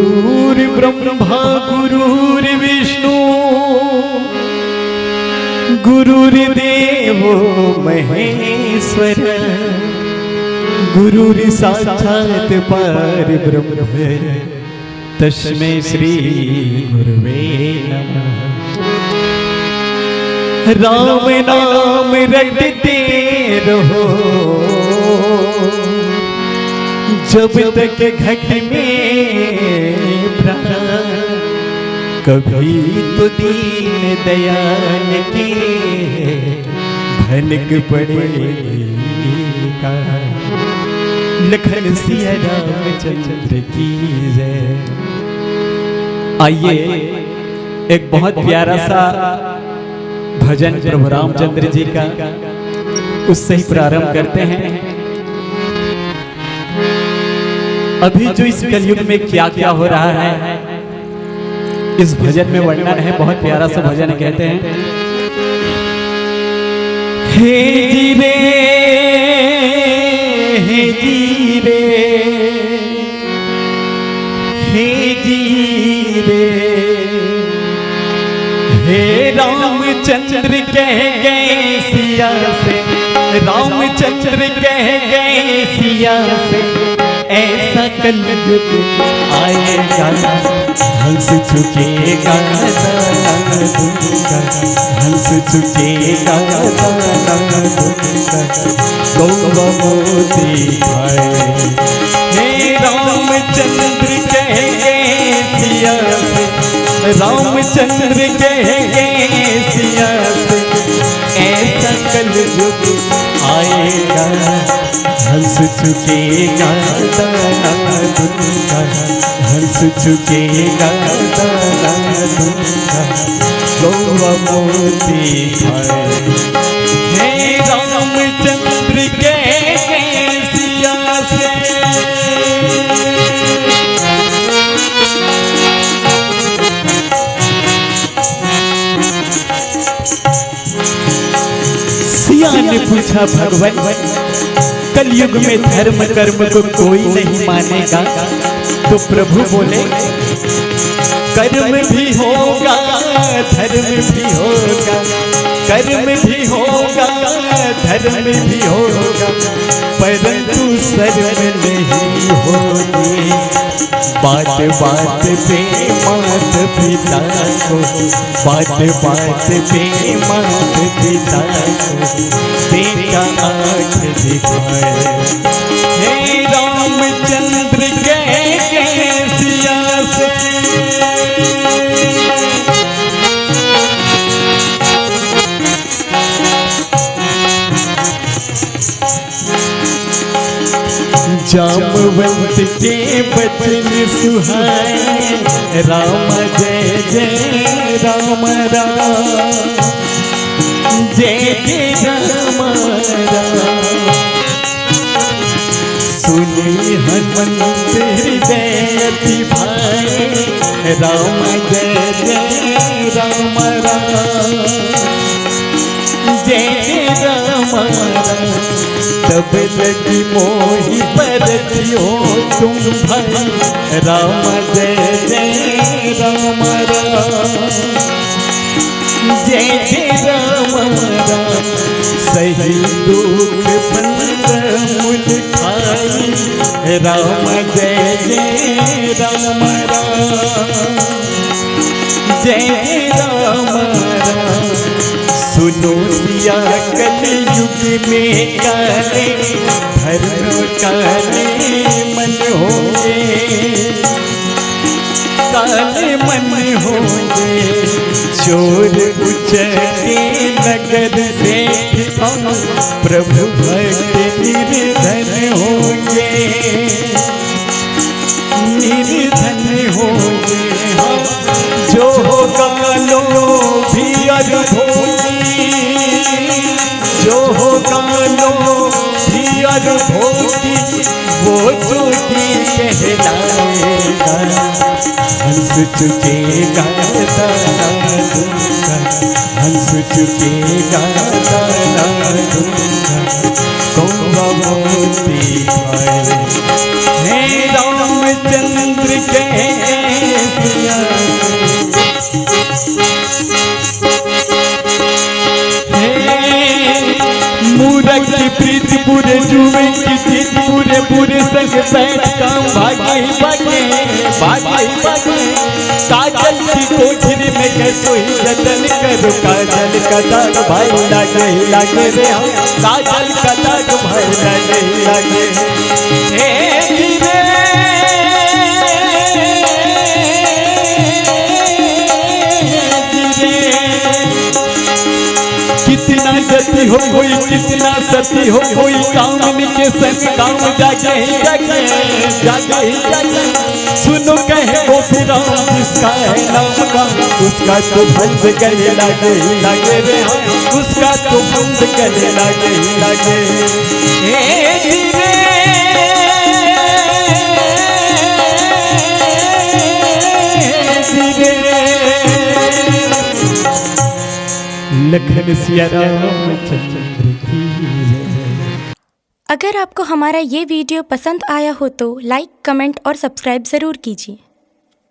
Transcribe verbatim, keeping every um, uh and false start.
गुरुर्ब्रह्मा गुरुर्विष्णु गुरुर्देवो महेश्वर, गुरुर्साक्षात् परब्रह्म, तस्मै श्री गुरुवे नमः। राम नाम रटते रहो जब तक घट में प्राण, कभी तो दीन दयाल के भनक पड़ेगी का। लखन सिया रामचंद्र की जय। आइए, एक बहुत प्यारा सा भजन प्रभु रामचंद्र जी का, उससे ही प्रारंभ करते हैं। अभी जो इस कलयुग में क्या क्या हो रहा है, इस भजन में वर्णन है। बहुत प्यारा सा भजन है। कहते हैं, हे जी रे, हे जी रे, हे जी रे, हे रामचंद्र कह गए सिया से, रामचंद्र कह गए सिया से, ऐसा कलयुग आएगा, हंस चुकेगा दाना दूंगा, हंस चुकेगा दाना दूंगा, गौवा मोती खाए। हे रामचंद्र कह गए सिया से, रामचंद्र कह गए सिया से, ऐसा कलयुग आएगा, हंस चुकेगा दाना दूंगा, हंस चुकेगा दाना दूंगा, गौवा मोती खाए। हे रामचंद्र कह गए सिया से। सिया ने पूछा, भगवन, कलयुग में धर्म कर्म को कोई नहीं मानेगा, तो प्रभु बोले, कर्म भी होगा, धर्म भी होगा, कर्म भी होगा, धर्म भी होगा, परंतु शर्म नहीं होगी। बात बात पे मात पिता को, बात बात पे मात पिता को बेटा आंख दिखाए। हे रामचंद्र कह गए सिया से। जामवंत के बचन सुहाए, राम जय जय राम राम, जय जय राम राम। सुनी हनुमंत हृदय अति भाए, राम जय जय राम राम, जय जय राम राम। तब लगी मोहि परति हो तुम भाई, राम जय जय राम राम, जय जय राम राम। सही दुख बंद मुझ खाई, राम जय जय राम राम, जय राम राम। सुनो सिया कलयुग में काले, धर्म काले मन होंगे, काले मन होंगे। चोर उचके नगर से हम प्रभु भक्त निर्धन होंगे, निर्धन होंगे हम। जो होगा लोभी और भोगी, जो होगा ओ जोगी कहलाएगा, हंस चुकेगा दाना दूंगा, हंस चुकेगा दाना दूंगा, कौवा मोती खाए। हे रामचंद्र के सिया से। हे मूरख की प्रीत पूरे जुए की जीत, पूरे पूरे संग बैठ काम भागे भागे भागे भागे। काजल की कोठरी में कैसो ही जतन करो, काजल का दाग भाई लागे लागे रे हम, काजल का दाग भाई लागे लागे। हे धीरे, धीरे। कितना जति हो कोई, कितना सती हो कोई, कामिनी के संग काम जागे ही जागे, जागे ही जागे। सुनो कहे गोपी राम, जिसका है नाम काम, उसका तो फंद गले लागे ही लागे रे हम, उसका तो फंद गले लागे ही लागे। हे धीरे, धीरे। लखन सिया रामचंद्र की जय। अगर आपको हमारा ये वीडियो पसंद आया हो तो लाइक, कमेंट और सब्सक्राइब ज़रूर कीजिए।